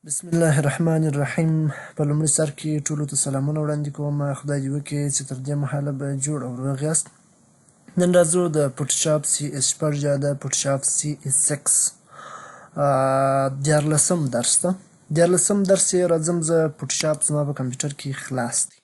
بسم الله الرحمن الرحیم. په لومړي سر کې ټولو ته سلامونه وړاندې کوم. خدای دې وکړي چې تر دې مهاله به جوړ او روغ یاست. نن راځو د فوټوشاپ سی اس 6 یا د فوټوشاپ سی اس 6 دیارلسم درس ته. دیارلسم درس یې راځم زه. فوټوشاپ زما په کمپیوټر کې خلاص دی.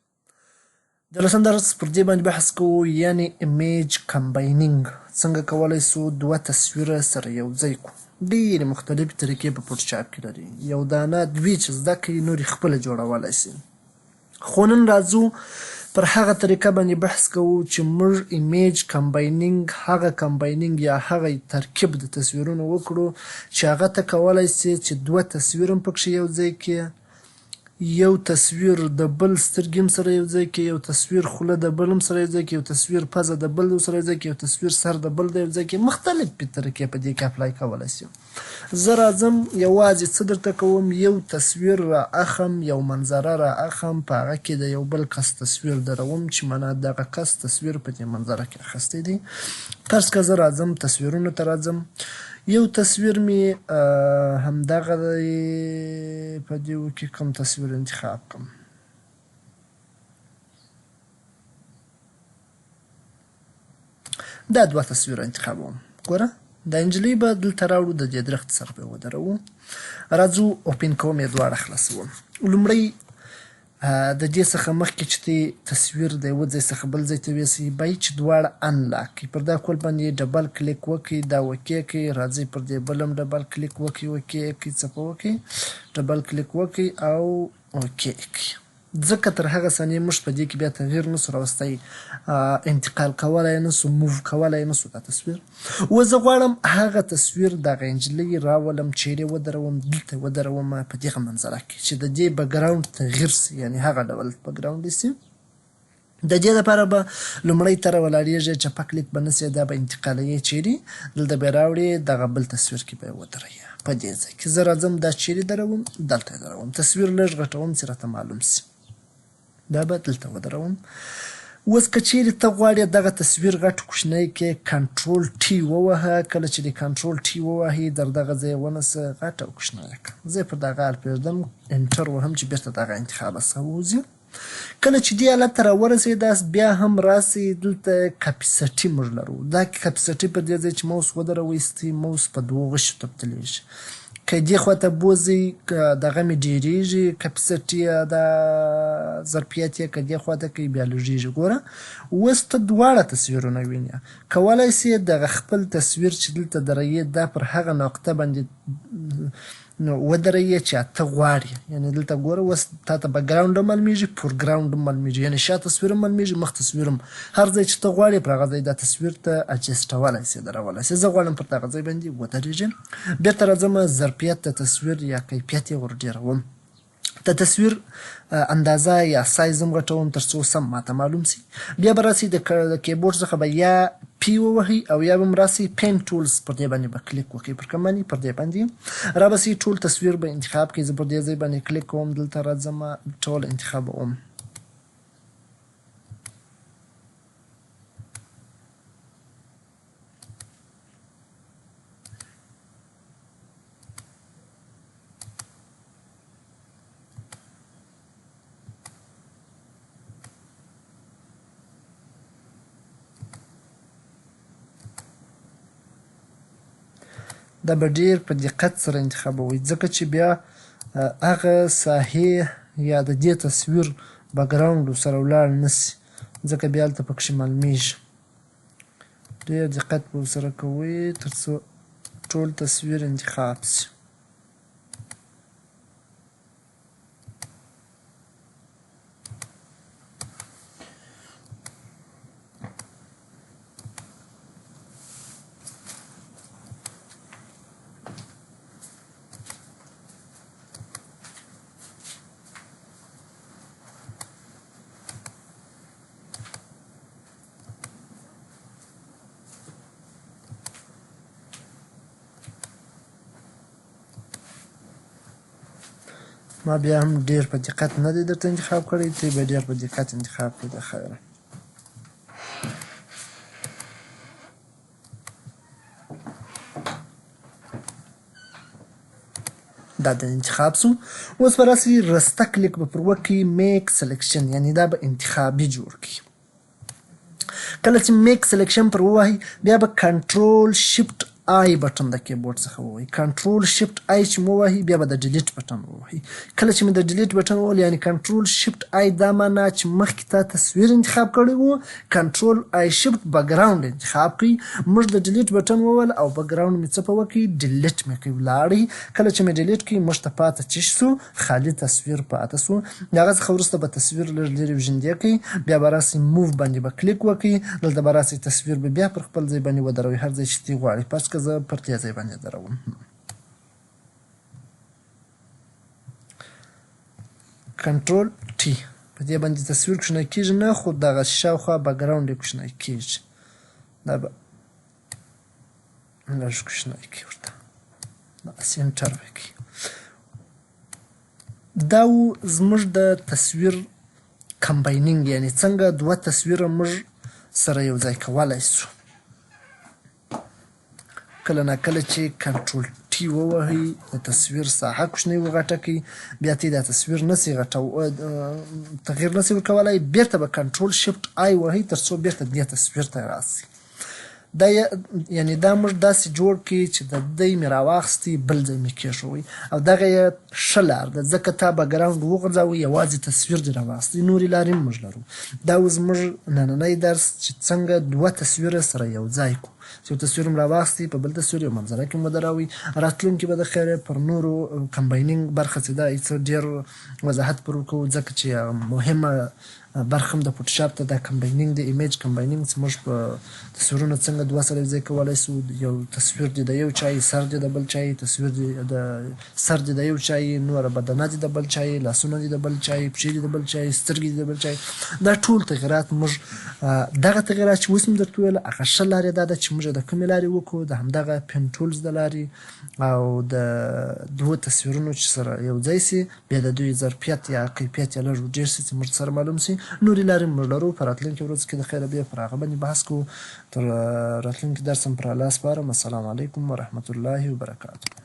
دیارلسم درس پر دې باندې بحث کوو، یعنی image combining، څنګه کولی سو دوه تصویره سره یو ځای کړو. ډېرې مختلفې طریقې په فوټوشاپ کې لري، یو دانه دوې چې زده کړئ نورې خپله جوړولی سي. خو نن راځو پر هغه طریقه باندې بحث کوو چې موږ image combining، هغه combining یا هغه ترکیب د تصویرونو وکړو چې هغه ته کولی سي چې دوه تصویر هم پکښې یو ځای کړي، یو تصویر د بل سترګې هم سره یو ځای کړي، یو تصویر خوله د بل هم سره یو ځای کړي، یو تصویر پزه د بل سره یو ځای کړي، یو تصویر سر د بل د یو ځای کړي. مختلفې طریقې په دې کې apply کولی سي. زه راځم یوازې څه درته کوم، یو تصویر را اخم، یو منظره را اخم، په هغه کې د یو بل کس تصویر دروم چې معنا دغه کس تصویر په دې منظره کې اخیستی دی. فرض که زه راځم تصویرونو ته راځم، یو تصویر مې همدغه دی، په دې کې کوم تصویر انتخاب کړم. دا دوه تصویر انتخابوم. ګوره دا نجلۍ به دلته راوړو، د دې درخت سره به یې ودروو. راځو open کوم یې، دواړه خلاصوم. لومړی د دې څخه مخکې چې ته تصویر د یوه ځای څخه بل ځای ته ویسئ، باید چې دواړه unlock کړئ. پر دا کول باندې double click وکړئ، دا okay کړئ. راځئ پر دې بل هم double click وکړئ، okay کړئ، څپه وکړئ، double click وکړئ او okay کړئ. ځکه تر هغه ثانیې موږ په دې کې بیا تغییر نسو راوستی، انتقال کولی نسو، move کولی نسو دا تصویر. اوس زه غواړم هغه تصویر دغه نجلۍ راولم، چیرې ودروم؟ دلته ودروم په دغه منظره کې چې د دې background تغییر سي، یعنی هغه ډول background سي. د دې لپاره به لومړی ته راولاړېږې، چپه کلیک به نه سې، دا به انتقالوې چیرې، دلته به یې راوړې، دغه بل تصویر کې به یې ودروې. په دې ځای کې زه راځم، دا چیرې دروم؟ دلته یې دروم. تصویر لږ غټوم چې راته معلوم سي. دا به دلته ودروم. اوس که چیرې ته غواړې دغه تصویر غټ کوچنی کې، control T ووهه. کله چې د control T ووهې، در دغه ځای ونیسه، غټ او کوچنی کړه. زه یې پر دغه حال پرېږدم، enter وهم چې بېرته دغه انتخاب څخه ووځي. کله چې دې حالت ته راورسېداست، بیا هم راسئ دلته opacity موږ لرو. دا opacity پر دې ځای چې موس ودروئ، ستئ موس په دوو غشو تبدیلېږي. که دې خوا ته بوځئ دغه مې ډېرېږي opacity، دا ظرفیت یې، که دې خوا ته کوي بیا لږېږي. ګوره اوس ته دواړه تصویرونه وینې، کولی سې دغه خپل تصویر چې دلته دروې دا پر هغه نقطه باندې نو ودروې چې ته غواړې. یعنی دلته ګوره اوس تا ته background هم معلومېږي، foreground هم معلومېږي، یعنی شا تصویر هم معلومېږي، مخ تصویر هم. هر ځای چې ته غواړې پر هغه ځای دا تصویر ته adjust ولی سې، درولی سې. زه غواړم پر دغه ځای باندې ودرېږم. بېرته راځم، ظرفیت د تصویر یا کیفیت یې ور ډېروم، د تصویر اندازه یا سایز هم غټوم تر څو سم ماته معلوم سي. بیا به راسئ د کیبورډ څخه به یا P ووهئ او یا به هم راسئ pen tools پر دې باندې به کلیک وکړئ. پر کوم باندې؟ پر دې باندې را به سئ، ټول تصویر به انتخاب کړئ. زه پر دې ځای باندې کلیک کوم، دلته راځم، ټول انتخابوم. دا به ډېر په دقت سره انتخابوئ، ځکه چې بیا هغه ساحې یا د دې تصویر background سره ولاړ نه سي، ځکه بیا هلته پکښې معلومیږي. ډېر دقت به ورسره کوئ تر څو ټول تصویر انتخاب سي. ما بیا هم ډېر په دقت نه دی درته انتخاب کړی، ته به ډېر په دقت انتخاب کړې. د خیره دا د انتخاب سو. اوس به راسي رسته کلیک به پر وکړي، میک سلیکشن، یعنی دا به انتخابي جوړ کړي. کله چې میک سلیکشن پر ووهئ بیا به کنټرول شیفټ آی بټن د کیبورډ څخه ووهئ. کنټرول شیفټ آی چې مو ووهئ بیا به د ډیلیټ بټن ووهئ. کله چې مې د ډیلیټ بټن ووهل، یعنی کنټرول شیفټ آی، دا معنا چې مخکې تا تصویر انتخاب کړی وو، کنټرول آی شیفټ بکګراوند انتخاب کړئ. موږ د ډیلیټ بټن ووهل او بکګراوند مې څه په وکړي، ډیلیټ مې کړي ولاړی. کله چې مې ډیلیټ کړي موږ ته پاته چی شو، خالي تصویر پاته شو. د هغه څخه وروسته به تصویر لږ لرې وژندې کړئ، بیا به راسئ موو باندې به کلیک وکړئ، دلته به راسئ تصویر به بیا پر خپل ځای باندې ودروئ، هر ځای چې تی غواړئ. فرض که زه پر دې ځای باندې دروم، کنټرول ټي، په دې باندې تصویر کوچنی کیږي نه، خو دغه شاوخوا بکګراونډ یې کوچنی کیږي، دا به لږ کوچنی کړي ورته، داسې انټر به کړي. دا و زموږ د تصویر کمباینینګ، یعنی څنګه دوه تصویره موږ سره یو ځای کولی سو. کله نا کله چې کنټرول ټي ووهئ د تصویر ساحه کوچنۍ وغټه کړئ، بیا تی دا تصویر نسی غټو، تغییر نسی ورکولای، بیرته به کنټرول شیفټ آی وهئ تر څو بیرته دې تصویر ته راسي. دا یعنی دا موږ داسې جوړ کړي چې د دی مې راواخیستی بل ځای مې کېښوی، او دغه یې ښه لار ده، ځکه تا بکګراونډ وغورځاوه، یوازې تصویر دې راواخیستی، نورې لارې هم موږ لرو. دا اوس زموږ نننی درس چې څنګه دوه تصویره سره یو ځای کړو، چې یو تصویر مو راواخیستی په بل تصویر یو منظره کې مو ودراوی. راتلونکي به د خیره پر نورو کمباینینګ برخه چې ده څه ډېر وضاحت پر وکړو، ځکه چې مهمه برخه هم د فوټوشاپ ته دا کمباینینګ دی، ایمیج کمباینینګ، چې موږ په تصویرونه څنګه دوه سره یوځای کولای سو. یو تصویر دی د یو چای، سر دی د بل چای، تصویر دی د سر دی د یو چای، نوره بدنه دی د بل چای، لاسونه دی د بل چای، پښې دی د بل چای، سترګې دی د بل چای. دا ټول تغیرات موږ دغه تغیرات چې اوس مې درته وویل هغه ښه لارې دا ده چې موږ د کومې لارې وکړو، د همدغه پن ټولز د لارې او د دوو تصویرونو چې سره یو ځای سي بیا د دوی ظرفیت یا کیفیت یې لږ ډېر شي چې موږ سره معلوم شي. نورې لارې موږ لرو، په راتلونکې ورځ کې د خیره بیا پر هغه باندې بحث کوو. تر راتلونکي درس هم پر الله سپارم. السلام علیکم ورحمت الله وبرکاته.